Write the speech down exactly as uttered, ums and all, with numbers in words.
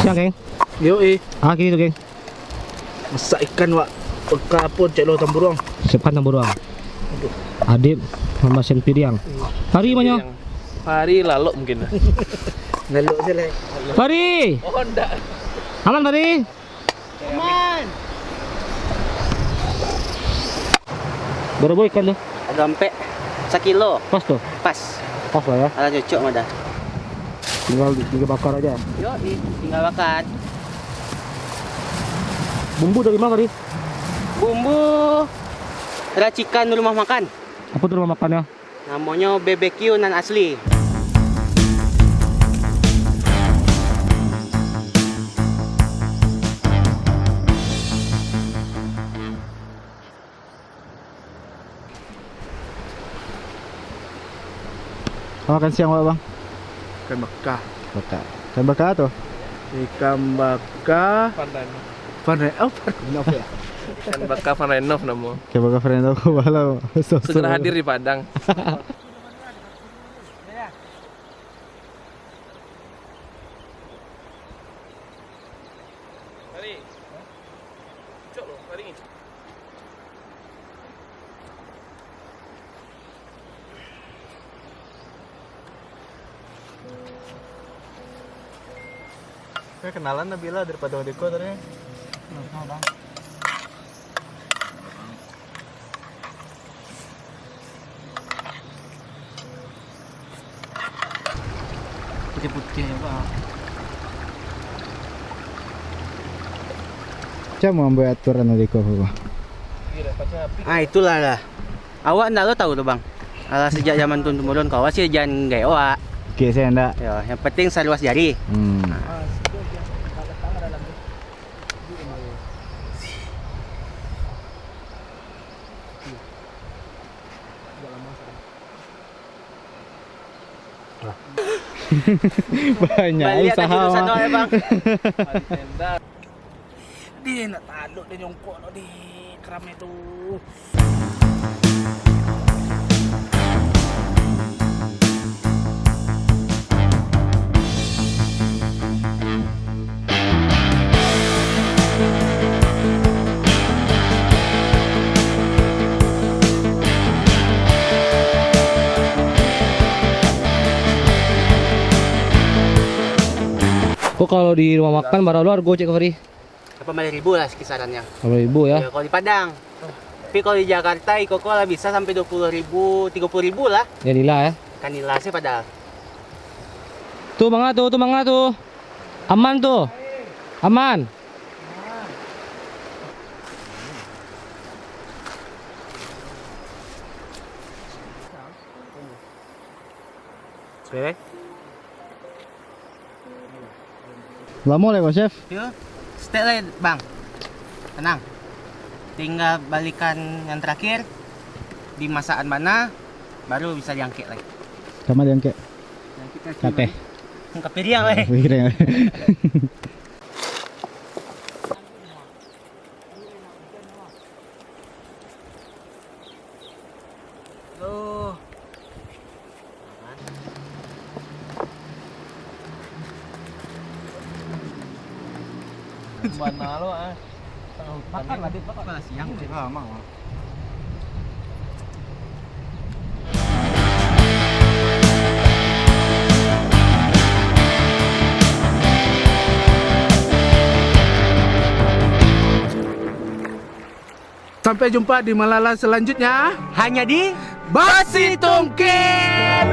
Siang, geng. Yo, eh. Ah, kini tu, geng. Masak ikan, wak. Peka apa, cek lo tamburuang. Siapkan tamburuang. Adib, mamasin piriang. Hari manyo? Hari lalok mungkin. Lalok je lah. Hari! Oh, ndak. Aman, Hari? Aman. Berapa ikan tu? Ada ampek. Sakilo. Pas tu? Pas. Pas lah ya. Alah cocok mah dah. Tinggal, tinggal bakar aja. Yo, tinggal bakar. Bumbu dari mana tadi? Bumbu racikan rumah makan. Apa tu rumah makannya? Namonyo B B Q nan asli. Makan siang, Bang? Ikan bakar. Bakar. Ikan bakar tu? Ikan bakar. Pandan. Pandan. Oh, pandan apa ya? Ikan bakar Van Renov namo. Ikan bakar Van Renov, kau balau. Segera hadir di Padang. Mari. Cok lo, mari. Oke, kenalan Nabila daripada Odeko tadi. Nah, bang. Putih-putih apa? Macam mambuat aturan Odeko, Bang? Ah, itulah lah. Awak ndak lo tahu tu, Bang. Alah, sejak zaman turun-temurun, kau awak sih jan gaek awak. Oke, saya ndak. Yo, yang penting saluas jari. Hmm. Banyak. Baliak usaha, tadi tu, Bang. Satu, ya, Bang. Di, nak taluk dia nyongkok lo di keramik tu. Oh, kalau di rumah makan, bara lo hargo, Cek Fahri? Delapan belas ribu lah sekisarannyo. Delapan belas ribu, ya? Ya, kalau di Padang. Tapi kalau di Jakarta, iko ko lah bisa sampai dua puluh ribu, tiga puluh ribu lah. Ya, nila, ya? Kan nila sih padahal. Tu manga tu, tu manga tu. Aman tu. Aman. Oke. Lamo lai ko, Chef? Yo, setek lai, Bang. Tenang. Tinggal balikan yang terakhir, dimasakan bana, baru bisa diangkek lai. Kama diangkek? Diangkek kaki. Kateh. Bang. Ka piriang lai. Piriang. Aduh. Bana lo, ah. Makan lah, Dit, makan. Makan lah siang, Dit. Ah, mang, mang. Sampai jumpa di Malala selanjutnya. Hanya di Basi Tungkil.